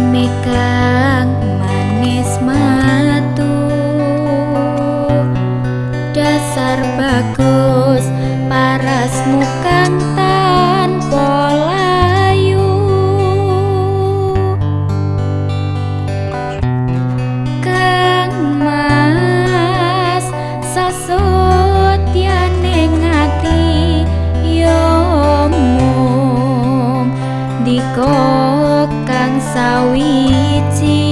Senyume kang manis matu, dasar bagus parasmu kang tanpa layu. Kang Mas sasetyane ati yo mung dika kang sawiji.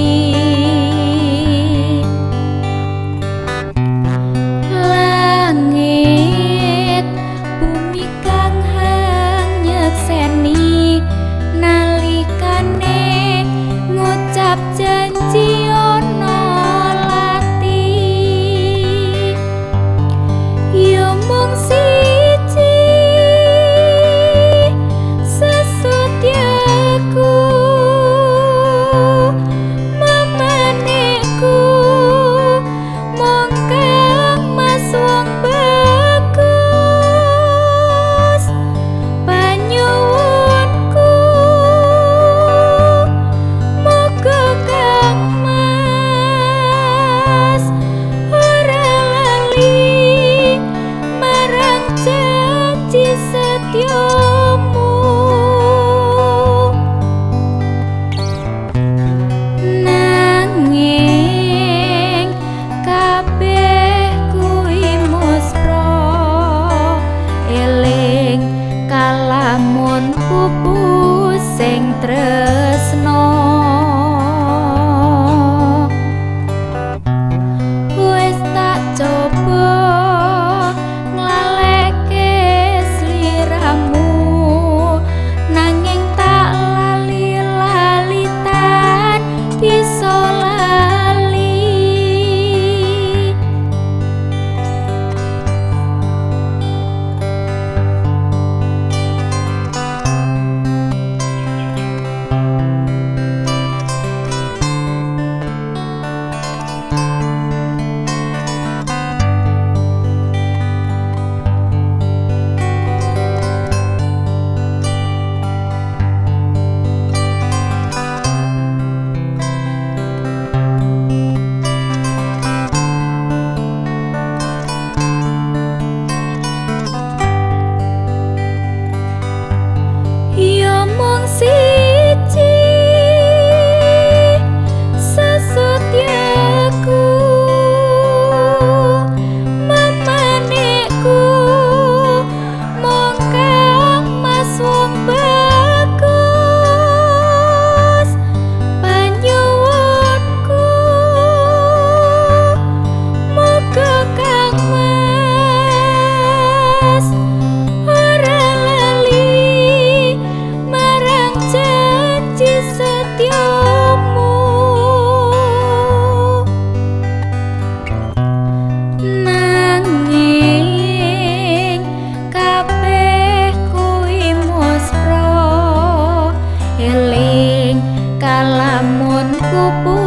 Langit bumi kang hang nyekseni nalikane ngucap janji ana lati. Yo mung siji sesetyaku, mamaneku mung Kang Mas wong bagus. Panyuwunku muga Kang Mas ora lali marang janji setyamu. Nanging kabeh kuwi muspra, eling kalamun pupus sing tresna. Wis tak coba nglaleke sliramu, nanging tak lali-lali tan bisa lali. Ya mung siji sesetyaku, mamaneku mung Kang Mas wong bagus. Panyuwunku muga Kang Mas ora lali marang janji setyamu. Nanging kabeh kuwi muspra, eling kalamun pupus